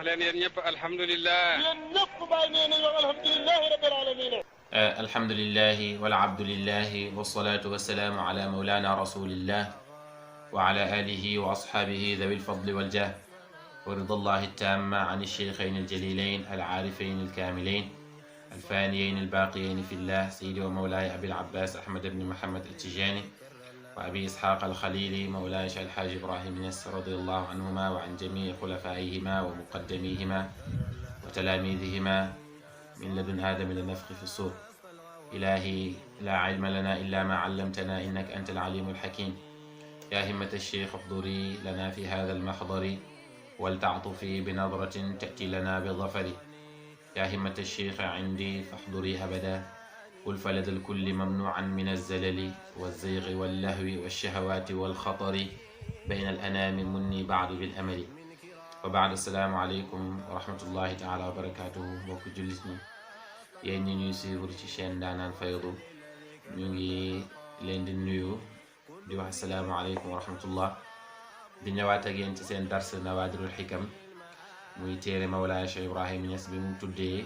leen yéen ñëpp alhamdulillah. yéen ñëpp bàyyi nee na yow alhamdulilahi rabbil alamin. alhamdulillahi wal abdu lillahi wassalatu wassalamu ala mawlana rasulillah wa ala alihi wa ashabihi dhawi alfadli waljah wa ridallahi tamma an alshaykhayn aljalilayn al'arifayn alkamilayn الفانيين الباقيين في الله سيدي ومولاي أبي العباس أحمد بن محمد التجاني وأبي إسحاق الخليلي مولاي شيخ الحاج إبراهيم نياس رضي الله عنهما وعن جميع خلفائهما ومقدميهما وتلاميذهما من لدن آدم إلى النفخ في الصور. إلهي لا علم لنا إلا ما علمتنا إنك أنت العليم الحكيم. يا همة الشيخ احضري لنا في هذا المحضر ولتعطفي بنظرة تأتي لنا بالظفر. يا همة الشيخ عندي فاحضري أبدا ألف لدى الكل ممنوعا من الزلل والزيغ واللهو والشهوات والخطر بين الأنام مني بعد بالأمل. وبعد السلام عليكم ورحمة الله تعالى وبركاته. mbokk jullit ñi yéen ñi ñuy suivre ci chaîne Ndaanaan Faydu ñu ngi leen di nuyu di wax assalaamu aleykum wa rahmatullah di ñëwaat ak yéen ci seen dars Nawaadirul Hikam muy téere Mawlaaya Cheikh Ibrahim Niass bi mu tuddee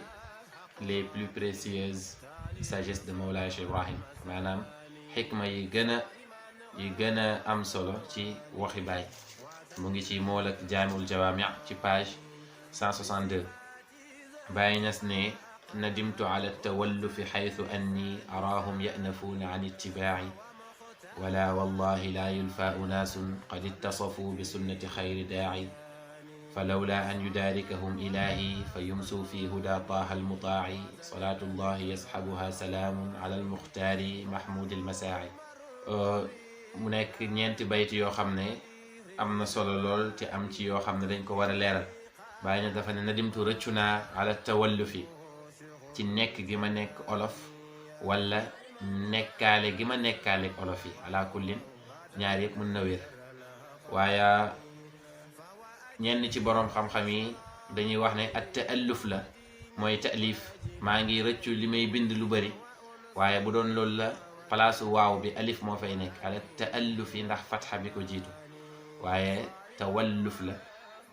les plus précieuses sagesse de Mawlaaya Cheikh Ibrahim, maanaam xikma yi gën a am solo ci waxi baay. mu ngi ci mool ak Jaamiul Jawaami ci page 162. Baay Niass ne nadimtu ala tawallufi xaytu anni araahum ya'nafuuna an ittibaaci wala wallahi la yulfa unaasun qad ittasafu bi sunnati xayri daaci فلولا أن يداركهم إلهي فيمسوا في هدى طه المطاع صلاة الله يصحبها سلام على المختار محمود المساعي. mu nekk ñeenti bayt yoo xam ne am na solo lool te am ci yoo xam ne dañ ko war a leeral. Baay na dafa ne nadimtu rëccu naa ala tawallufi ci nekk gi ma nekk olof wala nekkaale gi ma nekkaale olof yi ala kullin ñaar yëpp mën na wér. waaye ñenn ci boroom xam-xam yi dañuy wax ne at taalluf la mooy taalif maa ngi rëccu li may bind lu bari, waaye bu doon loolu la palaasu waaw bi alif moo fay nekk ala taalluf yi ndax fatxa bi ko jiitu, waaye tawalluf la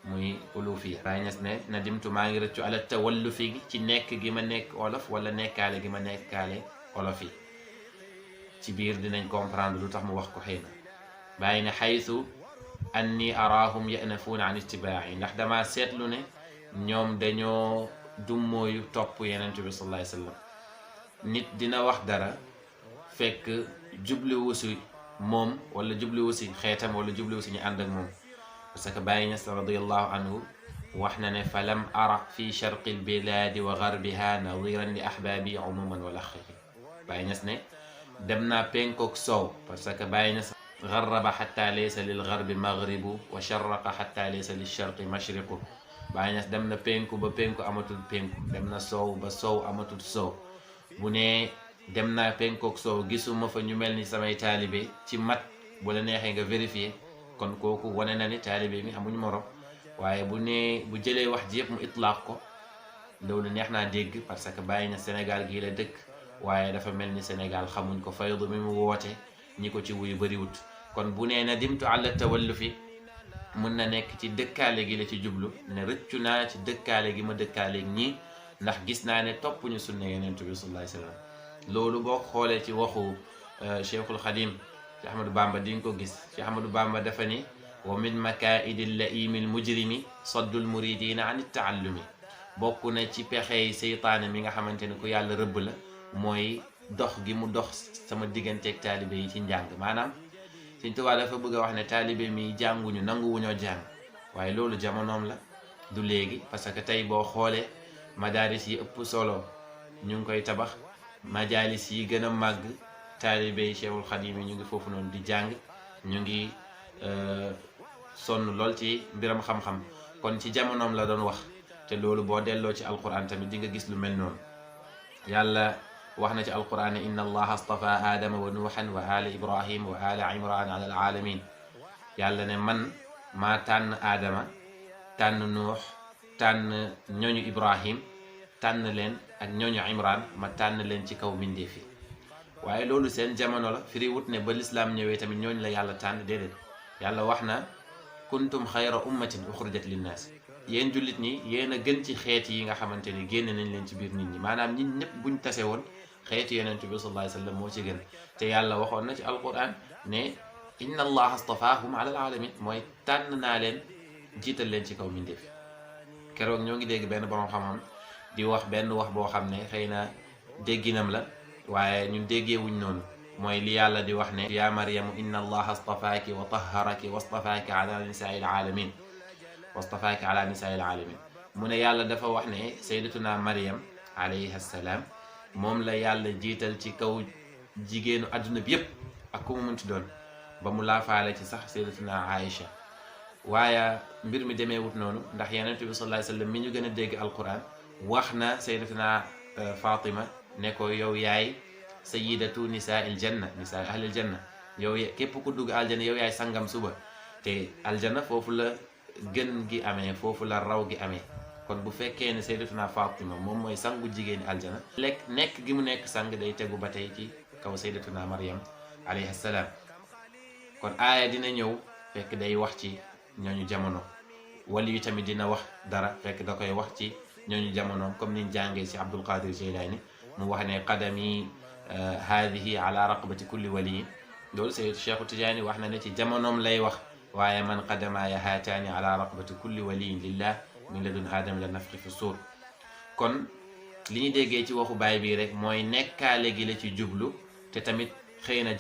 muy ulufi. Baay Ñas ne nadimtu maa ngi rëccu ala tawallufi gi ci nekk gi ma nekk olof wala nekkaale gi ma nekkaale olof yi. ci biir dinañ comprendre lu tax mu wax ko xëy na. bàyyi ne xaytu anni araahum ya'nafuuna an ittibaa'i ndax dama seetlu ne ñoom dañoo dummóoyu topp Yonent bi sallallahu alayhi wa sallam. nit dina wax dara fekk jubluwu si moom wala jubluwu si xeetam wala jubluwu si ñu ànd ak moom, parce que Baay Ñas radiyallahu anhu wax na ne falam ara fi sharqi albilaadi wa garbiha nadiran li ahbaabi umuman wala xëy. Baay Ñas ne dem naa penkook soow, parce que Baay Ñas garraba xatta laysa lil garbi magribu wa sharraqa xatta laysa lil sharqi mashriqu. Baay Ñas dem na penku ba penku amatul penku, dem na soow ba soow amatul soow. bu ne dem naa penkook soow gisuma fa ñu mel ni samay taalibe ci mat, bu la neexee nga vérifier, kon kooku wane na ni taalibe mi amuñu morom. waaye bu jëlee wax ji yëpp mu itlaaq ko, loolu neex naa dégg parce que Baay Ñas Sénégal gii la dëkk, waaye dafa mel ni Sénégal xamuñ ko. faydu mi mu woote ñi ko ci wuyu bariwut. kon bu nee nadimtu ala tawallufi mun na nekk ci dëkkaale gi la ci jublu, ne rëccu naa ci dëkkaale gi ma dëkkaaleeg ñii ndax gis naa ne topp ñu sunna Yonent bi sallallahu alayhi wa sallam. loolu boo xoolee ci waxu Cheikhul Xadim ci Ahmadou Bamba di nga ko gis. ci Ahmadou Bamba dafa ni wa min makaidi llaimi lmujrimi saddul muridina an taallumi. bokk na ci pexey seytaane mi nga xamante ne ku yàlla rëbb la mooy dox gi mu dox sama digganteeg taalibe yi ci njàng. maanaam Sëñ Tuubaa dafa bëgg a wax ne taalibe mi jànguñu nanguwuñoo jàng, waaye loolu jamonoom la du léegi, parce que tey boo xoolee madaaris yi ëpp solo ñu ngi koy tabax, majaalis yi gën a màgg taalibe yi Cheikhul Xadim yi ñu ngi foofu noonu di jàng, ñu ngi sonn lool ci mbiram xam-xam. kon ci jamonoom la doon wax, te loolu boo delloo ci alquran tamit di nga gis lu mel noonu. yàlla wax na ci alquran ne inna allaha astafa aadama wa nuuhan wa ala ibrahim wa ala imran ala alalamin. yàlla ne man maa tànn aadama, tànn nuux, tànn ñooñu ibrahim, tànn leen ak ñooñu imran, ma tànn leen ci kaw mbindeef yi. waaye loolu seen jamono la, firi wut ne ba lislaam ñëwee tamit ñooñu la yàlla tànn, déedéet. yàlla wax na kuntum xayra ummatin uxrijat linnaas, yéen jullit ñi yéen a gën ci xeet yi nga xamante ni génn nañ leen ci biir nit ñi maanaam nit ñëpp buñ tase woon xeetu yonent bi sallallahu alayhi wa sallam moo ci gën te yàlla waxoon na ci alquran ne inna allaha astafaahum ala alalamin mooy tànn naa leen jiital leen ci kaw mbindeef keroog ñoo ngi dégg benn borom xam-xam di wax benn wax boo xam ne xëy na dégginam la waaye ñun déggee wuñ noonu mooy li yàlla di wax ne ya maryamu inna allaha astafaaki wa tahharaki wastafaaki ala nisaai alaalamin wastafaaki ala nisaai alaalamin mu ne yàlla dafa wax ne sayyidatuna maryam alayha salaam moom la yàlla jiital ci kaw jigéenu adduna bi yépp ak ku mu mënti doon ba mu laafaale ci sax sayyidatuna Aïcha waaye mbir mi demee wut noonu ndax yonent bi sallallahu alayhi wa sallam mi ñu gën a dégg alquran wax na sayyidatuna Fatima ne ko yow yaay sayyidatu nisaa il janna nisaa ahlil janna yow képp ku dugg aljanna yow yaay sangam suba te aljanna foofu la gën gi amee foofu la raw gi amee kon bu fekkee ne sayyidatuna Fatima moom mooy sangu jigéeni aljana nekk gi mu nekk sang day tegu ba tey ci kaw sayyidatuna Maryam alayhi salaam kon aaya dina ñëw fekk day wax ci ñooñu jamono wali yu tamit dina wax dara fekk da koy wax ci ñooñu jamono comme niñ jàngee ci Abdul Qadir Jilani mu wax ne qadami haadihi ala raqabati kulli waliyin loolu Seyd Cheikhu Tijaani wax na ne ci jamonoom lay wax waaye man qadamaaya haataani ala raqabati kulli waliyin lillah min ladun aadama la nafxi fi suur kon li ñu déggee ci waxu baay bii rek mooy nekkaale gi la ci jublu te tamit xëy na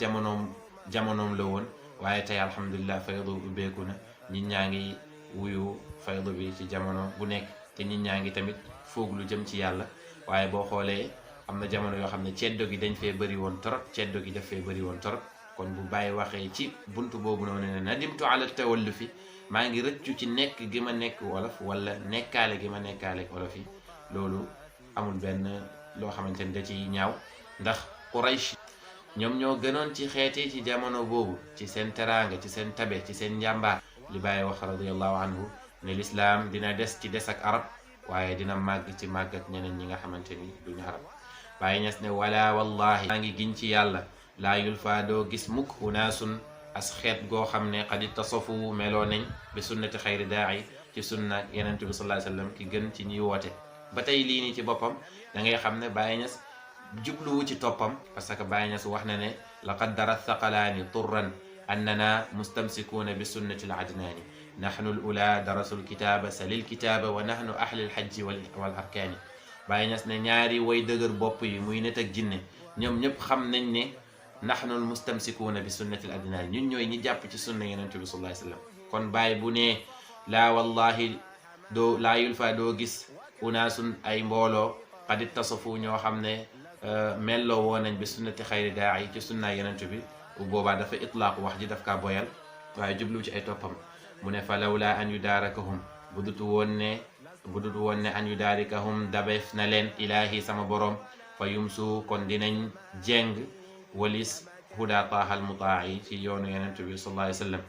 jamonoom la woon waaye tey alhamdulilah faydu ubbeeku na nit ñaa ngi wuyu faydu bi ci jamono bu nekk te nit ñaa ngi tamit foog lu jëm ci yàlla waaye boo xoolee am na jamono yoo xam ne ceddo gi dañ fee bëri woon torop ceddo gi daf fee bëri woon torop kon bu bàyyi waxee ci buntu boobu noonu ne nadimtu ala tawallufi maa ngi rëccu ci nekk gi ma nekk wolof wala nekkaale gi ma nekkaale wolof yi loolu amul benn loo xamante ni da ciy ñaaw ndax Quraysh ñoom ñoo gënoon ci xeeti ci jamono boobu ci seen teraanga ci seen tabe ci seen njàmbaar li bàyyi wax radiyallahu anhu ne lislaam dina des ci des ak arab waaye dina màgg ci màgg ak ñeneen ñi nga xamante ni duñu arab Baay Ñas ne wala wallahi maa ngi giñ ci yàlla laa yulfaa doo gis mukk unaasun as xeet goo xam ne xad tasafu meloo nañ bi sunnati xayri daa'i ci sunna Yonent bi sallallahu alayhi wa sallam ki gën ci ñuy woote ba tey lii nii ci boppam da ngay xam ne Baay Ñas jubluwu ci toppam parce que Baay Ñas wax na ne laqad dara thaqalaani turran annana mustamsikuuna bi sunnati al-adnaani nahnu al-ula darasul kitaaba salil kitaaba wa nahnu ahlul hajji wal arkaani Baay Ñas ne ñaari way dëgër bopp yi muy nit ak jinne ñoom ñëpp xam nañ ne nahnu mustamsikuuna bi sunnati al-adnaani ñun ñooy ñi jàpp ci sunna Yonent bi sallallahu alayhi wa sallam kon Baay bu ne laa wallahi doo laa yulfa doo gis unaasun ay mbooloo qad ittasafu ñoo xam ne melloo woo nañ bi sunnati xayri daa'i ci sunna Yonent bi bu boobaa dafa itlaaq wax ji daf kaa boyal waaye jublu ci ay toppam mu ne fa lawla an yudaarakahum bu dut woon ne an yudaarikahum dabeef na leen ilaahi sama borom fa yumsu kon dinañ jeng walis huda taahal mutaa'i ci yoonu Yonent bi sallallahu alayhi wa sallam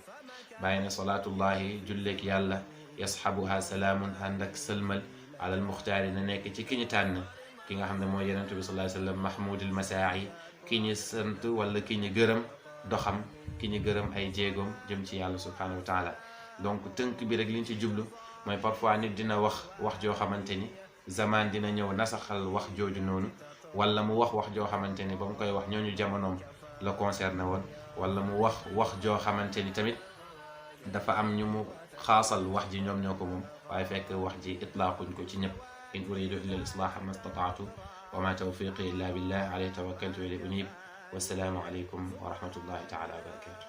bàyyi na salaatullahi julleek yàlla yasxabuha salaamun ànd ak sëlmal alal muxtaari na nekk ci ki ñu tànn ki nga xam ne mooy Yonent bi sallallahu alayhi wa sallam mahmudil masaa'i ki ñu sant wala ki ñu gërëm doxam ki ñu gërëm ay jéegoom jëm ci yàlla subhanahu wa taala donc tënk bi rek liñ ci jublu mooy parfois nit dina wax joo xamante ni zaman dina ñëw nasaxal wax jooju noonu wala mu wax joo xamante ni ba mu koy wax ñooñu jamonoom la concerné woon wala mu wax joo xamante ni tamit dafa am ñu mu xaasal wax ji ñoom ñoo ko moom waaye fekk wax ji itlaaquñ ko ci ñëpp in uridu illa al islaaha ma stataatu wa ma tawfiqi illa billah alayhi tawakkaltu wa ilayhi unib wassalaamu aleykum wa rahmatullahi taala wa barakatuh